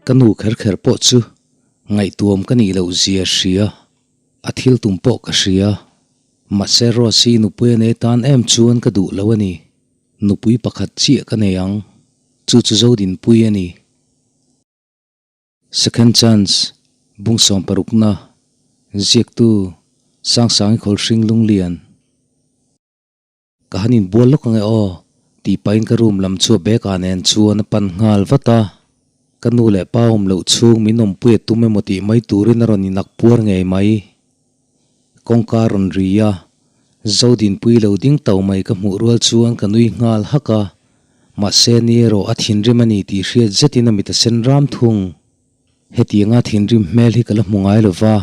Ka nu kher kher pawh chu ngaihtuam ka nih loh zia hria, a thil tum pawh ka hria. Mahse Rose-i nupui a nei tan em chuan ka duh lo a ni. Nupui pakhat chiah ka nei ang, chu chu Zodinpui a ni. Second chance, Bung sawmparukna, Ziaktu, Sangsangi Khawlhring Lunglian. Ka han inbual lawk ange aw, tih pahin ka room lam chu a bag ah nen chuan a pan nghal vat a. Ka nu leh pa awm loh chhung min awmpui a tum emaw tih mai turin a rawn inak puar ngei mai. Kawngka a rawn ri a, Zodinpui lo ding tau mai ka hmuh rual chuan ka nui nghal hak a, mahse ni erawh a thinrim a ni tih hriat zetin a mit a sen ram thung. Hetianga thinrim hmel hi ka la hmu ngai lo va,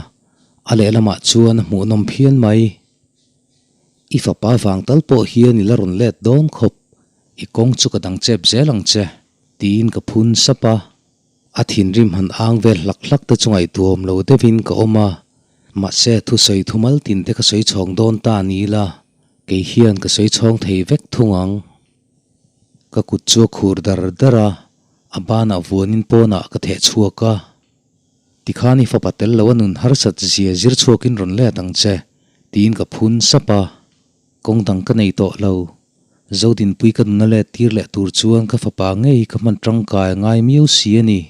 a lehlamah chuan a hmuhnawm phian mai. I fapa vang tal pawh hian i la rawn let dawn khawp, i kawng chu ka dang chep zel ang che, tiin ka phun sap a. A thinrim han ang vel hlak hlak te chu ngaihtuam lo deuhin ka awm a, mahse thusawi thumal tin te ka sawi chhawng dawn ta ni ila, kei hian ka sawi chhawng thei vek thung ang. Ka kut chu a khur dar dar a, a banah vuanin pawnah ka theh chhuak a. Tikhan i fapa tel lo a nun harsat zia zir chhuakin rawn let ang che, tiin ka phun sap a. Kawng dang ka nei tawh lo. Zodinpui ka nuna let tir leh tur chuan ka fapa ngei ka hman tangkai a ngai miau si a ni.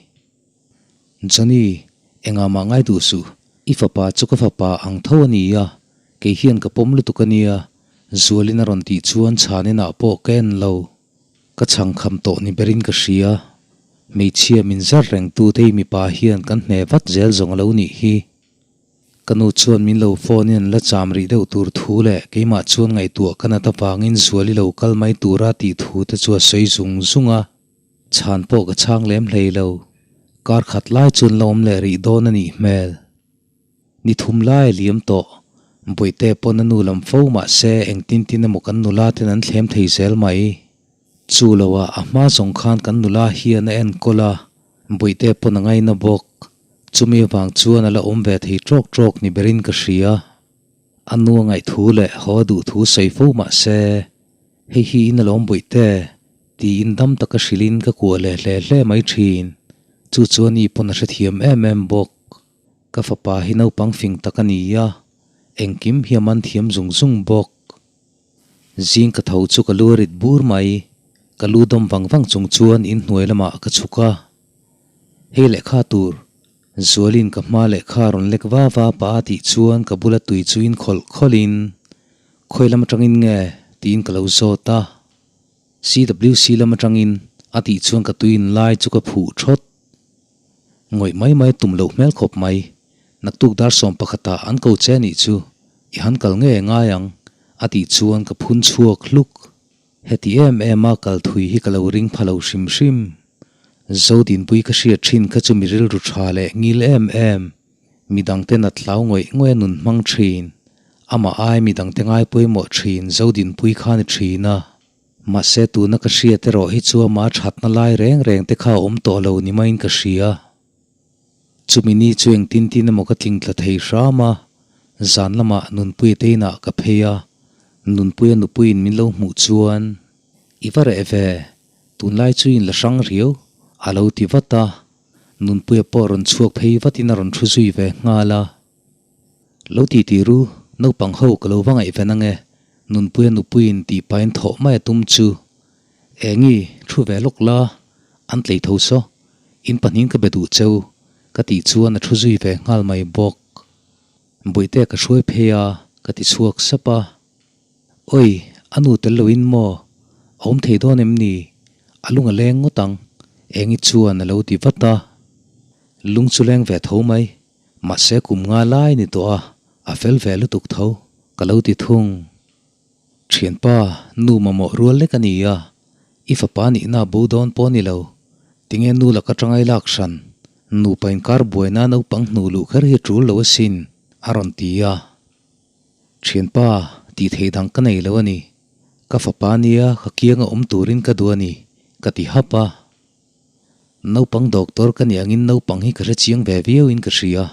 Johnny, engah mah ngai duh suh, i fapa chu ka fapa ang tho a ni a, kei hian ka pawm lutuk a nia, Zualin a rawn tih chuan chhaninah pawh ka en lo. Ka chhangkham tawh ni berin ka hria. Hmeichhia min zar reng tu te hi mipa hian kan hne vat zel zawng a lo nih hi. Ka nu chuan min lo phone in an la cham rih deuh tur thu leh keimah chuan ngaihtuah ka nat avangin Zuali lo kal mai tura tih thu te chu a sawi zung zung a. Chhan pawh ka chhang lem hlei lo. Kar khat lai chuan la awm leh rih dawn a nih hmel. Ni thum lai a liam tawh. Bawihte pawn a nu lam fo mah se engtin tin emaw kan nula ten an thlem thei zel mai. Chu loah a hma zawng khan kan nula hian a enkawl a, Bawihte pawn a ngaina bawk. Chumi avang chuan a la awm ve thei trawk trawk ni berin ka hria. A nu a ngaih thu leh haw a duh thu sawi fo mah se, Hei hi in alawm Bawihte, tiin dam taka hrilhin ka kuah leh hle hle mai thin. Chu chuan i pawn a hrethiam em em bawk. Ka fapa hi naupang fing tak a ni a, engkim hi a man thiam zung zung bawk. Zing ka tho chu ka lu a rit bur mai, ka lu dawm vang vang chung chuan inhnuai lamah ka chhuk a. Hei lehkha tur, Zualin ka hma lehkha rawn lek va va pah a tih chuan ka bula tui chu in khawlh khawlhin, Khawi lam atangin nge? tiin ka lo zawt a. CWC lam atangin a tih chuan ka tui in lai chu ka phuh thawt. Ngawih mai mai tum loh hmel khawp mai. Naktuk dar 11ah an ko che nih chu i han kal nge ngai ang a tih chuan ka phun chhuak hluk. Heti em em a kal thui hi ka lo ring pha lo hrim hrim. Zodinpui ka hriat thin kha chu mi rilru tha leh ngil em em. Midangte nat hlau ngawih ngawih a nun hmang thin. Amah ai midangte ngai pawimawh thin Zodinpui kha ni thin a. Mahse tuna ka hriat erawh hi chu amah thatna lai reng reng te kha a awm tawh lo ni maiin ka hria. Chumi ni chu engtin tin emaw ka tling tla thei hram a, zan lamah Nunpuia te inah ka phei a, Nunpuia nupuiin min lo hmuh chuan, I va reh ve, tunlai chu in la hrang riau, a lo ti vat a, Nunpuia pawh rawn chhuak phei vatin a rawn thu zui ve nghal a. Lo ti ti ru, naupang ho ka lo va ngaihven ange, Nunpuia nupuiin tih pahin thawh mai a tum chu. Engi, thu ve lawk la, an tlei tho saw, in pahnihin ka be duh cheu, ka tih chuan a thu zui ve nghal mai bawk. Bawihte ka hruai phei a, ka ti chhuak sap a. Oi, a nu tel loin maw? A awm thei dawn em ni? A lung a leng ngawt ang, Engi chuan a lo ti vat a. Lung chu leng ve tho mai. Mahse kum nga lai ni tawh a, a fel ve lutuk tho, ka lo ti thung. Thianpa, nu mamawh rual lek a ni a, i fapa nihna bo dawn pawh a ni lo. Tinge nu laka tangai lak hran, nupa inkar buaina naupang hnu luh kher hi a tul lo asin, a rawn ti a. Thianpa, tih theih dang ka nei lo a ni. Ka fapa nia ka kianga awm turin ka duh a ni, ka ti hap a. Naupang doctor ka nih angin naupang hi ka hre chiang ve viau in ka hria.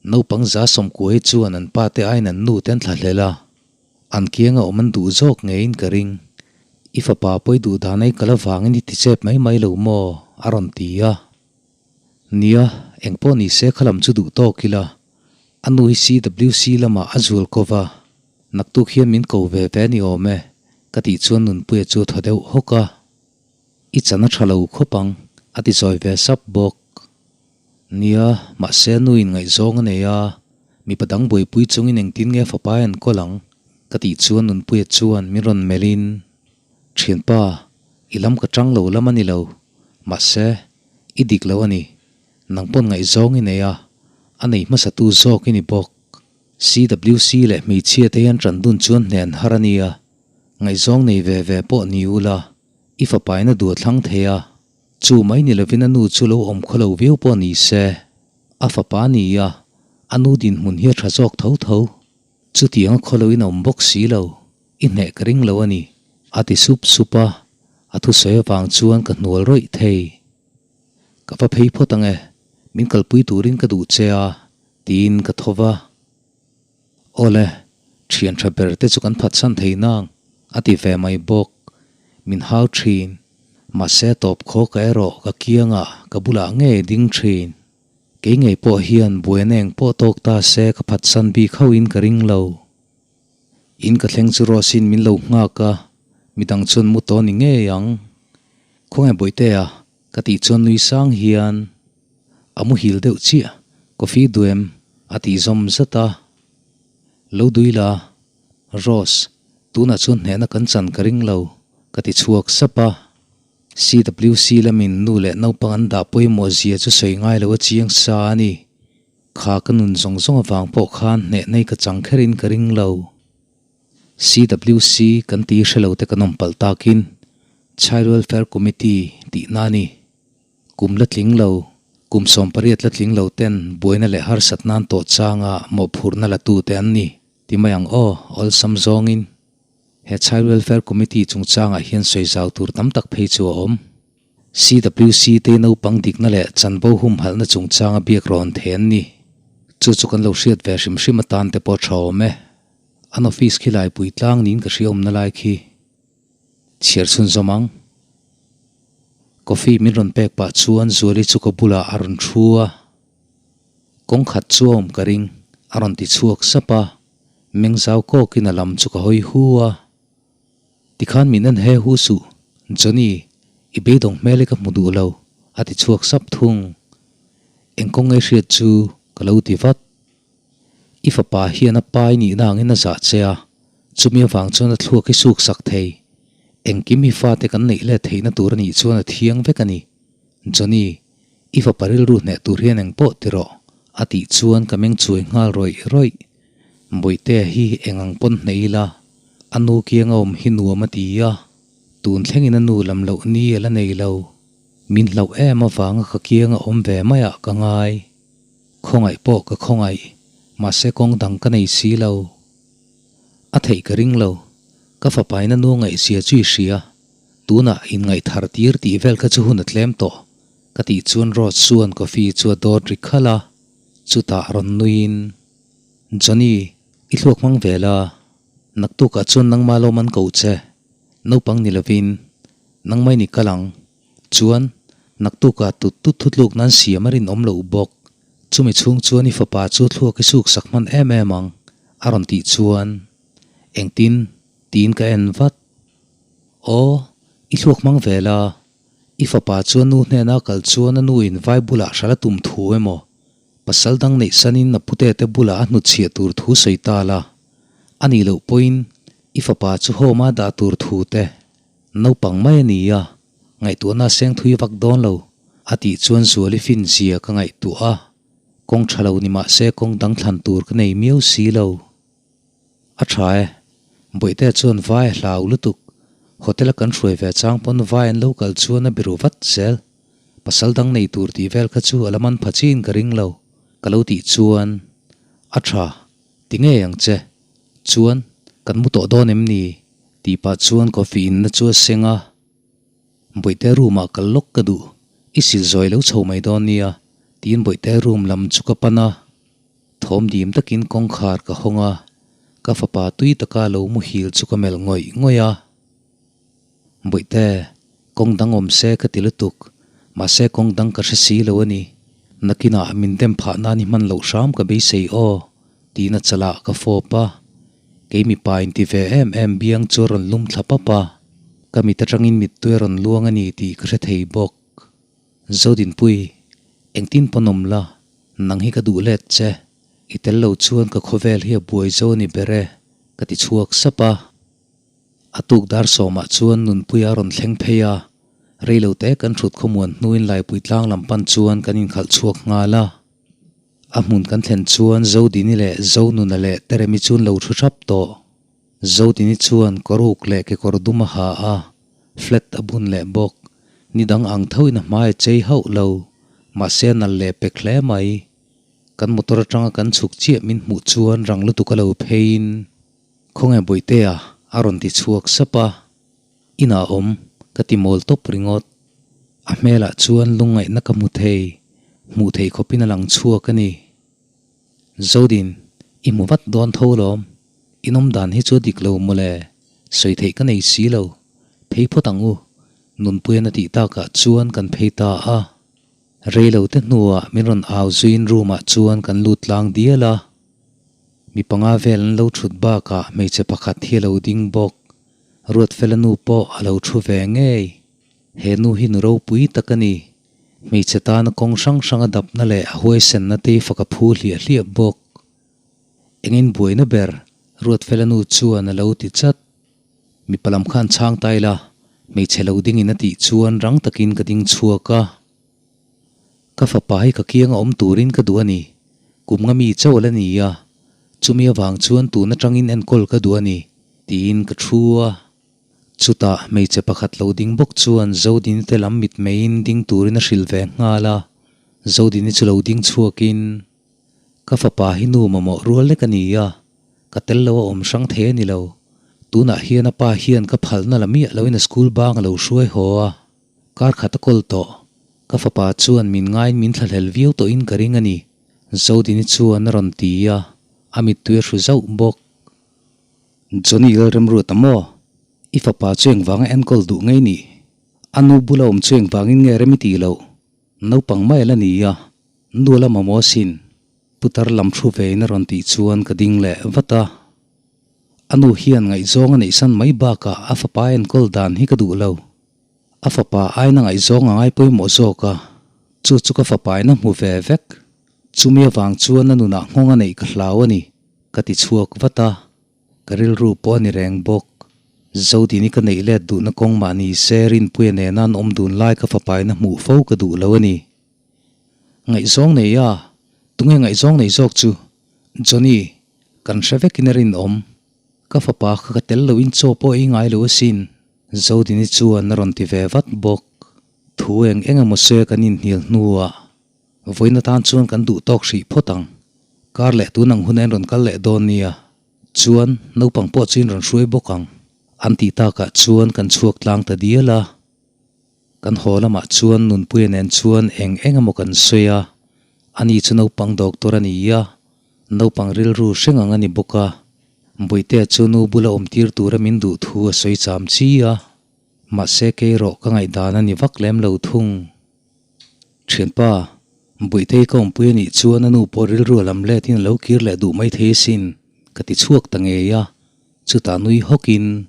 Naupang za sawmkua hi chuan an pa te aiin an nu te an thlahlel a, an kianga awm an duh zawk ngeiin ka ring. I fapa pawi duh dan ai kal avangin i ti chep mai mai lo maw? a rawn ti a. Nia, engpawh ni se kha lam chu duh tawk ila, a nu hi CWC lamah a zual ko va, naktuk hian min ko ve ve ni awm e, ka tih chuan Nunpuia chu a thaw deuh hawk a. I chan a tha lo khawp ang, a ti zawi ve sap bawk. Nia, mahse a nu in ngaihzawng a nei a, mipa dang buaipui chungin engtin nge fapa a enkawl ang? ka tih chuan Nunpuia chuan min rawn melh in, Thianpa, i lam ka tang lo lam a ni lo, mahse, i dik lo a ni. Nang pawn ngaihzawng i nei a, a nei hmasatu zawk i ni bawk. CWC leh hmeichhia te hian tan dun chuan hnen har a nia, ngaihzawng nei ve ve pawh ni ula, i fapain a duh a thlang thei a, chu mai ni lovin a nu chu lo awm khaw lo viau pawh ni se, a fapa a ni a, a nu dinhmun hi a tha zawk tho tho. Chutiang a khaw loin a awm bawk si lo, i hneh ka ring lo a ni, a ti sup sup a, a thusawi avang chuan ka hnual rawih thei. Ka va phei phawt ang e, min kalpui turin ka duh che a, tiin ka tho va. Awle, thian tha ber te chu kan phatsan thei nang, a ti ve mai bawk. Min hau thin, mahse tawp khaw ka erawh ka kiangah ka bulah ngei ding thin. Kei ngei pawh hian buaina eng pawh tawk ta se ka phatsan bik hauhin ka ring lo. In ka thleng chu Rose-in min lo nghak a, midang chuan mu tawh ni ngei ang. Khawnge Bawihtea? Ka tih chuan nui sang hian a muhil deuh chiah, coffee duem a tih zawm zat a. Lo dui la, Rose, tunah chuan hnehna kan chan ka ring lo, ka ti chhuak sap a. CWC lamin nu leh naupang an dah pawimawh zia chu sawi ngai lo a chiang sa a ni. Kha ka nun zawng zawng avang pawh khan hnehna hi ka chang kherin ka ring lo. CWC kan ti hre lo te kan awm palh takin Child Welfare Committee tihna a ni. Kum la tling lo, kum 18 la tling lo ten buaina leh harsat nan tawh changa mawhphurhna la tu te an ni ti mai ang aw, awlsam zawngin. He Child Welfare Committee chungchangah hian sawi zau tur tam tak phei chu a awm. CWC te naupang dikna leh chanvo humhalhna chungchanga biak rawn thei an ni. Chu chu kan lo hriat ve hrim hrim atan te pawh tha awm e. An office khi laipui tlang niin ka hria awmna lai khi chhiar chhunzawm ang. Coffee min rawn pek pah chuan Zuali chu ka bulah a rawn thu a. Kawng khat chu a awm ka ring, a rawn ti chhuak sap a. Meng zau kawkin a lam chu ka hawi hu a. Tikhan min en he hu suh, Johnny, i beidawng hmel hi ka hmu duh lo, a ti chhuak sap thung. Eng kawng nge hriat chu ka lo ti vat. I fapa hian a pa i nihna angin a zah che a, chumi avang chuan a thluak hi suk sak thei. Engkim hi fate kan neih let theihna tur a nih chuan a thiang vek a ni. Johnny, i fapa rilru hneh tur hian eng pawh ti rawh, a tih chuan ka meng chuai nghal rawih rawih. Bawihtea hi eng ang pawn hneh ila, a nu kianga awm hi nuam a ti a, tun thlengin a nu lam loh ni a la nei lo. Min hlauh em avanga ka kianga awm ve maiah ka ngai. Khawngaih pawh ka khawngaih, mahse kawng dang ka nei si lo. A theih ka ring lo, ka fapain a nu ngaihzia chu i hria, tunah inngaihthar tir tih vel kha chu hun a tlem tawh, ka tih chuan Rose chuan coffee chu a dawt ri khalh a, chutah rawn nuiin, Johnny, i thluak hmang ve la, naktukah chuan nangmah lawm an ko che, naupang ni lovin, nangmah in i kal ang. Chuan, naktukah tut tut thutluk nan siam a rinawm loh bawk. Chumi chhung chuan i fapa chu thluak i suk sak hman em em ang, a rawn tih chuan, Engtin? tiin ka en vat. Aw, i thluak hmang ve la. I fapa chu a nu hnena kal chuan a nu in vai bulah hral a tum thu emaw, pasal dang neih sanin a pute te bulah a hnutchhiah tur thu sawi ta la. A nih loh pawhin i fapa chu home a dah tur thu te. Naupang mai a ni a, ngaihtuahna a seng thui vak dawn lo, a tih chuan Zuali fin zia ka ngaihtuah a, kawng tha lo ni mah se kawng dang thlan tur ka nei miau si lo. A tha e, Bawihtea chuan vai a hlau lutuk, hotel a kan hruai ve chang pawn vai an lo kal chuan a biru vat zel, pasal dang nei tur tih vel kha chu a la man pha chin ka ring lo, ka lo tih chuan a tha, ti ngei ang che, chuan kan mu tawh dawn em ni? Tih pah chuan coffee inna chu a seng a, Bawihte room ah kal lawk ka duh, i sil zawi lo chho mai dawn nia, tiin Bawihte room lam chu ka pan a. Thawm dim takin kawngkhar ka hawng a, ka fapa tui taka lo muhil chu ka melh ngawih ngawih a. Bawihte, kawng dang awm se ka ti lutuk, mahse kawng dang ka hre si lo a ni. Nakinah min dem phah nan i hman loh hram ka beisei aw, tiin a chalah ka fawp a. Kei mipa inti ve em em biang chu a rawn lum thla pap a, ka mit atangin mittui a rawn luang a ni tih ka hre thei bawk. Zodinpui, engtin pawn awm la, nang hi ka duh let che, i tel lo chuan ka khawvel hi a buai zo a ni ber e, ka ti chhuak sap a. A tuk dar sawmah chuan Nunpuia a rawn thleng phei a, reilote kan thut khawmuan hnuin Laipui tlang lam pan chuan kan inkhalh chhuak nghal a. A hmun kan thlen chuan Zodini leh Zonuna leh Teremi chu an lo thu thap tawh. Zodini chuan kawruk leh kekawr dum a ha a, flat a bun leh bawk. Ni dang ang thoin a hmai a chei hauh lo, mahse a nal leh pek hle mai. Kan motor atanga kan chhuk chiah min hmuh chuan rang lutuk a lo pheiin, Khawnge Bawihtea? a rawn ti chhuak sap a. Inah awm, ka ti mawl tawp ringawt. A hmelah chuan lungngaihna ka hmu thei, hmuh theih khawpin a lang chhuak a ni. Zodin, i hmu vat dawn tho lawm. In awm dan hi chu a dik lo mawle, sawi theih ka nei si lo. Phei phawt ang u, Nunpuian a tih takah chuan kan phei ta a. Reilo te hnuah min rawn au zuiin room ah chuan kan lut tlang dial a. Mi panga vel an lo thut bakah hmeichhe pakhat hi a lo ding bawk. Ruatfela nu pawh a lo thu ve ngei. He nu hi nu ropui tak a ni. Hmeichhe tana kawng hrang hrang a dapna leh a huaisenna te hi fak a phu hliah hliah bawk. Engin buaina ber Ruatfela nu chuan a lo ti chat. Mipa lam khan chhang ta ila, hmeichhe lo dingin a tih chuan rang takin ka ding chhuak a. Ka fapa hi ka kianga awm turin ka duh a ni. Kum nga mi chauh ala ni a, chumi avang chuan tun atangin enkawl ka duh a ni, tiin ka thu a. Chutah hmeichhe pakhat lo ding bawk chuan Zodini te lam mitmeiin ding turin a hrilh ve nghal a. Zodini chu lo ding chhuakin, Ka fapa hi nu mamawh rual lek a ni a, Ka tel lo a awm hrang thei a ni lo. Tunah hian a pa hian ka phalna la miah loin a school bang a lo hruai haw a. Kar khat a kawl tawh. Ka fapa chuan min ngaiin min thlahlel viau tawhin ka ring a ni, Zodini chuan a rawn ti a, a mittui a hru zauh bawk. Johnny Lalremruata maw? I fapa chu engvanga enkawl duh ngei nih? A nu bula awm chu engvangin nge rem i tih loh? Naupang mai a la ni a, nu a la mamawh asin. Putar lam thu vein a rawn tih chuan ka ding leh vat a. A nu hian ngaihzawng a neihsan mai bakah a fapa enkawl dan hi ka duh lo. A fapa aina ngaihzawng a ngai pawimawh zawk a, chu chu ka fapa in a hmu ve vek. Chumi avang chuan a nunah nghawng a neih ka hlau a ni, ka ti chhuak vat a. Ka rilru pawh a ni reng bawk. Zodini ka neih let duhna kawng mah ni se Rinpuia nena an awm dun lai ka fapa in a hmuh fo ka duh lo a ni. Ngaihzawng nei a, tunge ngaihzawng nei zawk chu? Johnny, kan hre vekin a rinawm. Ka fapa kha ka tel loin chaw pawh ei ngai lo asin, Zodini chuan a rawn ti ve vat bawk. Thu eng eng emaw se kan inhnial hnuah vawiin atan chuan kan duh tawk hrih phawt ang. Kar leh tun ang hun a in rawn kal leh dawn nia. Chuan naupang pawh chu in rawn hruai bawk ang. An tih takah chuan kan chhuak tlang ta dial a. Kan haw lamah chuan Nunpuia nen chuan eng eng emaw kan sawi a, ani chu naupang doctor a ni a, naupang rilru hreng ang a ni bawk a, Bawihtea chu nu bula awm tir tura min duh thu a sawi cham chi a, mahse kei erawh ka ngaihdan a ni vak lem lo thung. Thianpa, Bawihtei ka awmpui a nih chuan a nu pawh rilru a lam letin a lo kir leh duh maithei asin, ka ti chhuak ta ngei a, chutah nui hawkin,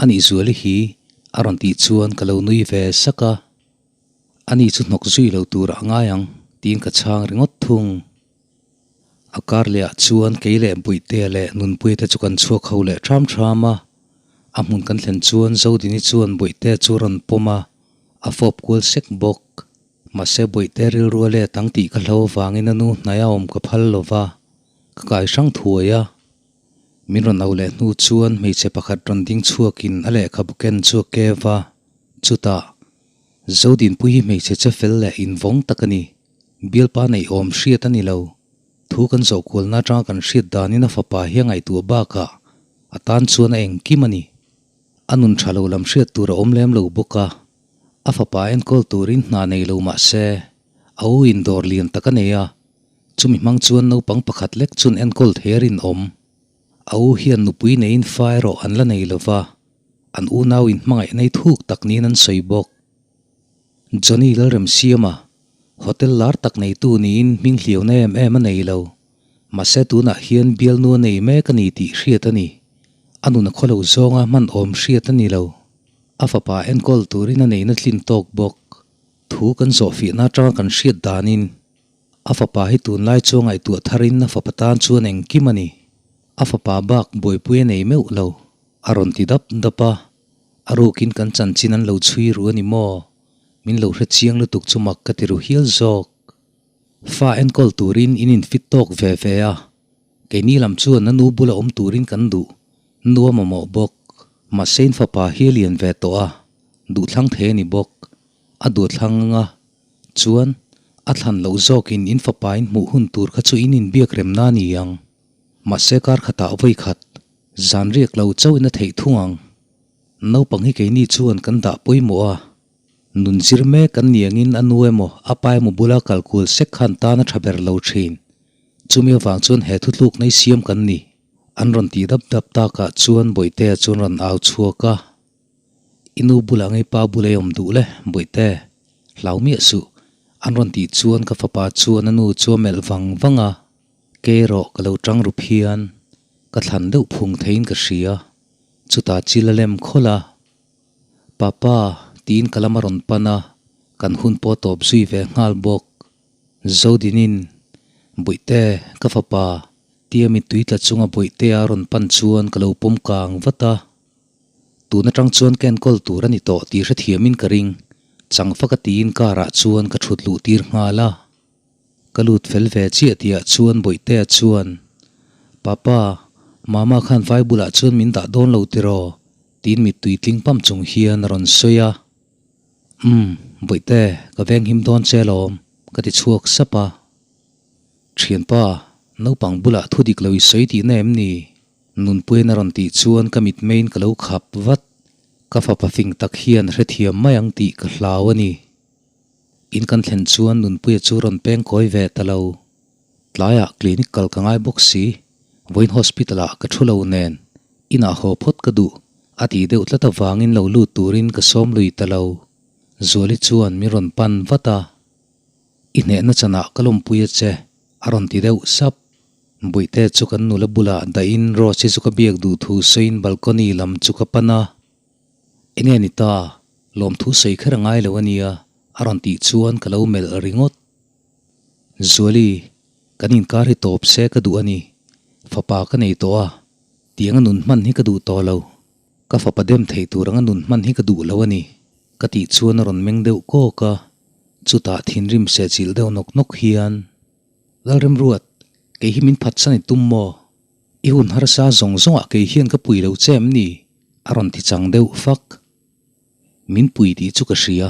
A nih Zuali hi a rawn tih chuan ka lo nui ve sak a, ani chu hnawk zui lo tur a ngai ang tiin ka chhang ringawt thung. A kar leh ah chuan kei leh Buihtea leh Nunpuia te chu kan chhuak ho leh ṭham ṭham a, a hmun kan thlen chuan Zodini chuan Buihtea chu a rawn pawm a, a fawp kual sek bawk. Mahse Buihtea rilru a let ang tih ka hlo avangin a nu hnaia awm ka phal lo va, ka kai hrang thuai a. Min rawn au leh hnu chuan hmeichhe pakhat rawn ding chhuakin a lehkhabu ken chu a kev a, chutah, Zodinpui hi hmeichhe che fel leh invawng tak a ni. Bialpa neih awm hriat a ni lo. Thu kan zawh kualna atanga kan hriat danin a fapa hi a ngaihtuah bakah a tan chuan a engkim a ni. A nun tha lo lam hriat tur a awm lem lo bawk a, a fapa enkawl turin hna nei lo mah se, a u in dawr lian tak a nei a, Chumi hmang chuan naupang pakhat lek chun enkawl thei a rinawm. A u hian nupui neiin fa erawh an la nei lova, an unau in hmangaih nei thuk tak niin an sawi bawk. Johnny Lalremsiama, Hotel lar tak neitu niin hming hliauna em em a nei lo. Mahse tunah hian bialnu a nei mek a ni tih hriat a ni. A nun a khawlo zawnga hman awm hriat a ni lo. A fapa enkawl turin a neihna tlin tawk bawk. Thu kan zawhfiahna atanga kan hriat danin a fapa hi tunlai chu a ngaihtuah tharin a fapa tan chuan engkim a ni. A fapa bak buaipui a nei meuh lo. A rawn ti dap dap a, a rukin kan chanchin an lo chhui ru a ni maw? Min lo hre chiang lutuk chu mak ka ti ru hial zawk. Fa enkawl turin in infit tawk ve ve a, keini lam chuan a nu bula awm turin kan duh nu a mamawh bawk. Mahse in fapa hi a lian ve tawh a, duhthlang thei a ni bawk. A duhthlang ang a, chuan a thlan loh zawkin in fapa in hmuh hun tur kha chu in inbiak remna a ni ang. Mahse kar khatah vawi khat, zan riak lo chauhin a theih thung ang. Naupang hi keini chuan kan dah pawimawh a, nun zir mek an ni angin a nu emaw a pa emaw bula kal kual sek khan tan a tha ber lo thin. Chumi avang chuan he thutluk nei siam kan ni. An rawn tih dap dap takah chuan Bawihtea chuan rawn au chhuak a, I nu bulah ngei pa bula i awm duh le, Bawihte, hlau miah suh. An rawn tih chuan ka fapa chuan a nu chu a melh vang vang a. Kei erawh ka lo tang ru phian, ka thlan deuh phung theiin ka hria. Chutah chil a lem khawlh a, Papa, tiin ka lam a rawn pan a, kan hun pawh tawp zui ve nghal bawk. Zodinin, Bawihte, ka fapa, tia mittui tla chunga Bawihtea a rawn pan chuan ka lo pawm kang vat a. Tun atang chuan ka enkawl tur a ni tawh tih hrethiamin ka ring, changfaka tiin car ah chuan ka thut luh tir nghal a. Ka lut fel ve chiah tihah chuan Bawihtea chuan, Papa, Mama khan vai bulah chuan min dah dawn lo tiraw? tiin mittui tling pam chung hian a rawn sawi a. Umm, Bawihte, ka venghim dawn che alawm, ka ti chhuak sap a. Thianpa, naupang bulah thu dik lo i sawi tihna em ni? Nunpuiin a rawn tih chuan ka mitmeiin ka lo khap vat. Ka fapa fing tak hian hrethiam mai ang tih ka hlau a ni. In kan thlen chuan Nunpuia chu rawn peng kawi ve ta lo. Tlaiah clinic kal ka ngai bawk si, vawiin hospital ah ka thu lo nen, inah haw phawt ka duh, a tih deuh tlat avangin lo lut turin ka sawm lui ta lo. Zuali chuan min rawn pan vat a, I hnehna chanah ka lawmpui a che, a rawn ti deuh sap. Buihte chu kan nula bulah dahin Rose-i chu ka biak duh thu sawiin balcony lam chu ka pan a. Enge ni ta? Lawmthu sawi kher a ngai lo a nia, a rawn tih chuan ka lo melh ringawt. Zuali, kan inkar hi tawp se ka duh a ni. Fapa ka nei tawh a, tiang a nun hman hi ka duh tawh lo. Ka fapa dem thei tur anga nun hman hi ka duh lo a ni, ka tih chuan a rawn meng deuh kawk a, chutah thinrim sehchilh deuh nawk nawk hian, Lalremruat, kei hi min phatsan i tum maw? I hun harsa zawng zawngah kei hian ka pui lo che em ni? A rawn ti chang deuh fak. Min pui tih chu ka hria.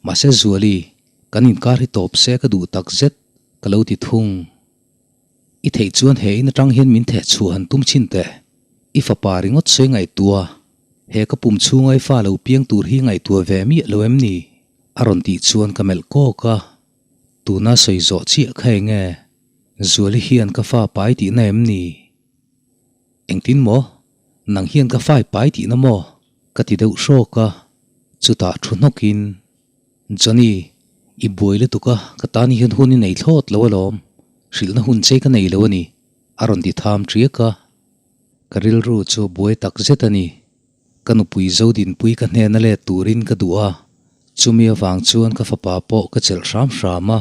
Mahse Zuali, kan inkar hi tawp se ka duh tak zet, ka lo ti thung. I theih chuan he in atang hian min theh chhuah han tum chhin teh. I fapa ringawt sawi ngaihtuah. He ka pum chhunga i fa lo piang tur hi ngaihtuah ve miah lo em ni? A rawn tih chuan ka melh kawk a. Tuna sawi zawh chiah kha eng nge? Zuali hian ka fa pai tihna em ni? Engtin maw? Nang hian ka fai pai tihna maw? Ka ti deuh hrawk a, chutah thu hnawkin, Johnny, i buai lutuk a, ka tan hian hun i nei thlawt lo alawm, hrilhna hun che ka nei lo a ni, a rawn ti tham ṭiak a. Ka rilru chu buai tak zet a ni. Ka nupui Zodinpui ka hnena let turin ka duh a, chumi avang chuan ka fapa pawh ka chelh hram hram a.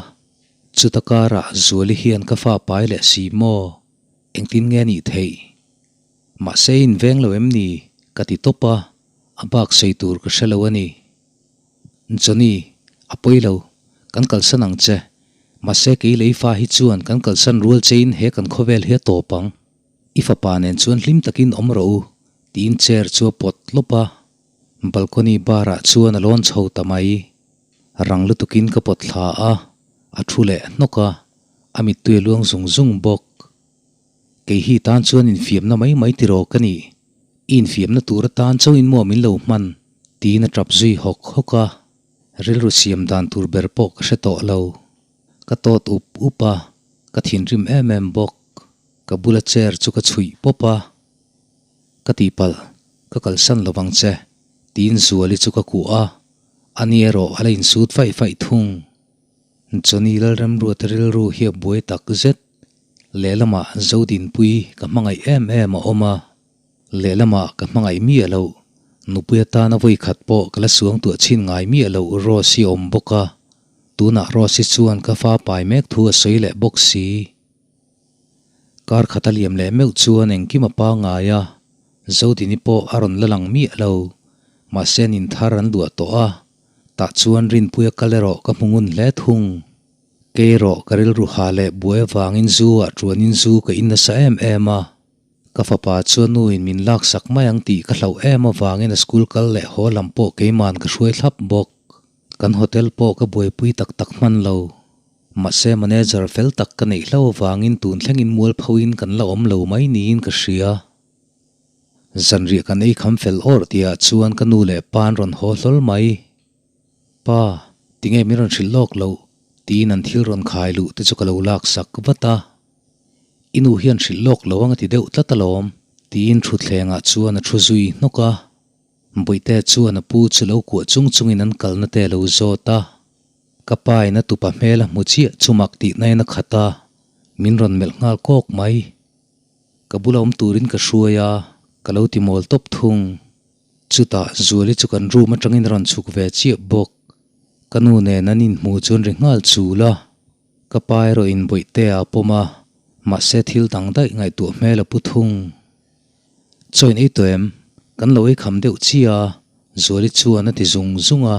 Chuta karah Zuali hian ka fa pai leh si maw? Engtin nge nih theih? Mahse in veng lo em ni? Ka ti tawp a, a bak sawi tur ka hre lo a ni. Johnny, a pawi lo, kan kalsan ang che. Mahse kei lei fa hi chuan kan kalsan rual chein he kan khawvel hi a tawp ang. I fapa nen chuan hlim takin awm rawh u, tiin chair chu a pawt lawp a. Balcony bar ah chuan a lawn chho ta mai. Rang lutukin ka pawt thla a, a thu leh hnawk a, a mittui a luang zung zung bawk. Kei hi tan chuan infiamna mai mai tiraw ka nih? I infiamna tur atan chauhin maw min lo hman? tiin a tap zui hawk hawk a, rilru siam dan tur ber pawh ka hre tawh lo. Ka tawt up up a, ka thinrim em em bawk. Ka bula chair chu ka chhuih pawp a, Ka tihpalh, ka kalsan lo vang che, tiin Zuali chu ka kuah a, ani erawh a la insut faih faih thung. Johnny Lalremruata rilru hi a buai tak zet. Lehlamah Zodinpui ka hmangaih em em a awm a, lehlamah ka hmangaih miah loh. Nupui atana vawi khat pawh ka la suang tuah chhin ngai miah loh Rose hi a awm bawk a, tunah Rose hi chuan ka fa pai mek thu a sawi leh bawk si. Kar khat a liam leh meuh chuan engkim a pangngai a, Zodini pawh a rawn la lang miah lo. Mahse an inthar an duah tawh a, tah chuan Rinpuia kal erawh ka hmu ngun hle thung. Kei erawh ka rilru ha leh buai avangin zu ah tuanin zu ka in nasa em em a, ka fapa chuan nu in min laksak mai ang tih ka hlauh em avangin a school kal leh haw lam pawh keiman ka hruai thlap bawk. Kan hotel pawh ka buaipui tak tak hman lo. Mahse manager fel tak ka neih hlo avangin tun thlengin mualpho in kan la awm lo mai niin ka hria. Zanriah kan ei kham fel awrh tihah chuan ka nu leh pa an rawn haw hlawl mai. Pa, tinge min rawn hrilh lawk loh? tiin an thil rawn khai luh te chu ka lo lak sak vat a. I nu hian hrilh lawk lo ang a ti deuh tlat alawm, tiin thutthlengah chuan a thu zui hnawk a. Bawihte chuan a pu chu lo kuah chung chungin an kalna te a lo zawt a. Ka pa in a tupa hmel a hmu chiah chu mak tih na in a khat a, min rawn melh nghal kawk mai. Ka bula awm turin ka hruai a, ka lo ti mawl tawp thung. Chutah Zuali chu kan room atangin a rawn chhuk ve chiah bawk. Ka nu nen an inhmu chuan ri nghal chul a, ka pa erawh in bawihte a pawm a, mahse thil dang daih ngaihtuah hmel a pu thung. Chaw in ei tawh em? Kan lo ei kham deuh chiah a, Zuali chuan a ti zung zung a.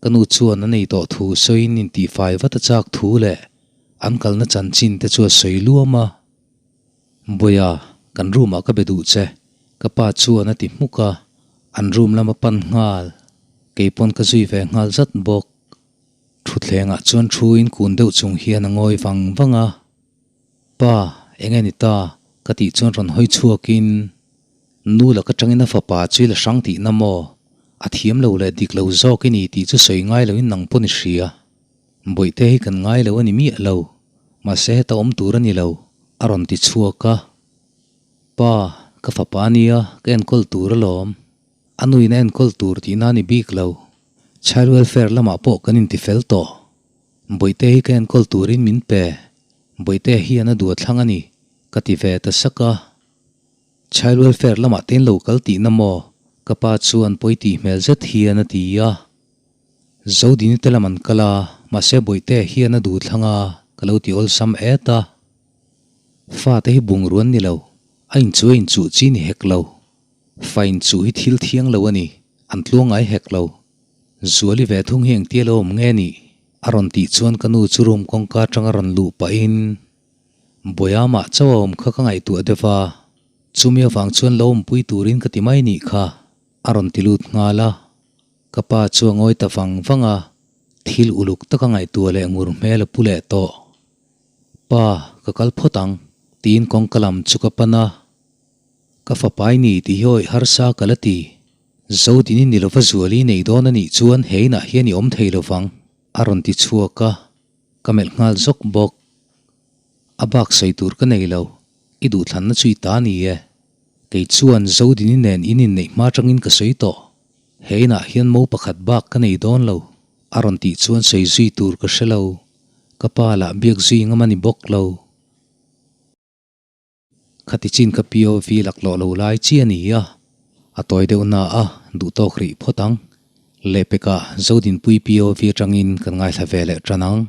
Ka nu chuan a nei tawh thu sawiin intihfai vat a chak thu leh an kalna chanchin te chu a sawi luam a. Bawiha, kan room ah ka be duh che, ka pa chuan a ti hmuk a, an room lam a pan nghal. Keipawn ka zui ve nghal zat bawk. Thutthlengah chuan thu in kun deuh chung hian a ngawi vang vang a. Pa, eng nge ni ta? ka tih chuan rawn hawi chhuakin, Nu laka tangin a fapa chu i la hrang tihna maw? A thiam lo leh dik lo zawk i ni tih chu sawi ngai loin nang pawn i hria. Bawihte hi kan ngai lo a ni miah lo, mahse heta awm tur a ni lo, a rawn ti chhuak a. Pa, ka fapa a nia, ka enkawl tur alawm. A nuin a enkawl tur tihna a ni bik lo. Child welfare lamah pawh kan intifel tawh. Bawihte hi ka enkawl turin min pe, Bawihte hian a duh a thlang a ni, ka ti ve ta sak a. Child welfare lamah te in lo kal tihna maw? Ka pa chuan pawi tih hmel zet hian a ti a. Zodini te lam an kal a, mahse Bawihte hian a duh thlang a, ka lo ti awlsam et a. Fate hi bungrua an ni lo, a inchu a inchuh chi ni hek lo. Fa inchuh hi thil thiang lo a ni, an tluang ngai hek lo. Zuali ve thung hi engtia lo awm nge nih? A rawn tih chuan ka nu chu room kawngka atanga rawn luh pahin Bawiamah chauh a awm kha ka ngaihtuah deuh a, chumi avang chuan lo awmpui turin ka ti mai nih kha a rawn ti lut nghal a. Ka pa chu a ngawi ta vang vang a, thil uluk taka ngaihtuah leh ngur hmel a pu leh tawh. Pa, ka kal phawt ang, tiin kawngka lam chu ka pan a. Ka fapai ni tih hi awih harsa ka la ti. Zodini ni lova Zuali nei dawn a nih chuan he inah hian i awm thei lovang, a rawn ti chhuak a, ka melh nghal zawk bawk. A bak sawi tur ka nei lo, i duhthlanna chu i ta ni e. Kei chuan Zodini nen in inneih hma atangin ka sawi tawh. He inah hian mo pakhat bak ka nei dawn lo, a rawn tih chuan sawi zui tur ka hre lo. Ka pa lah biak zui ngam a ni bawk lo. Khati chin ka POV laklawh lo lai chi a ni a, a tawi deuh na a, duh tawk rih phawt ang. Lehpekah Zodinpui POV atangin kan ngaithla ve leh tan ang.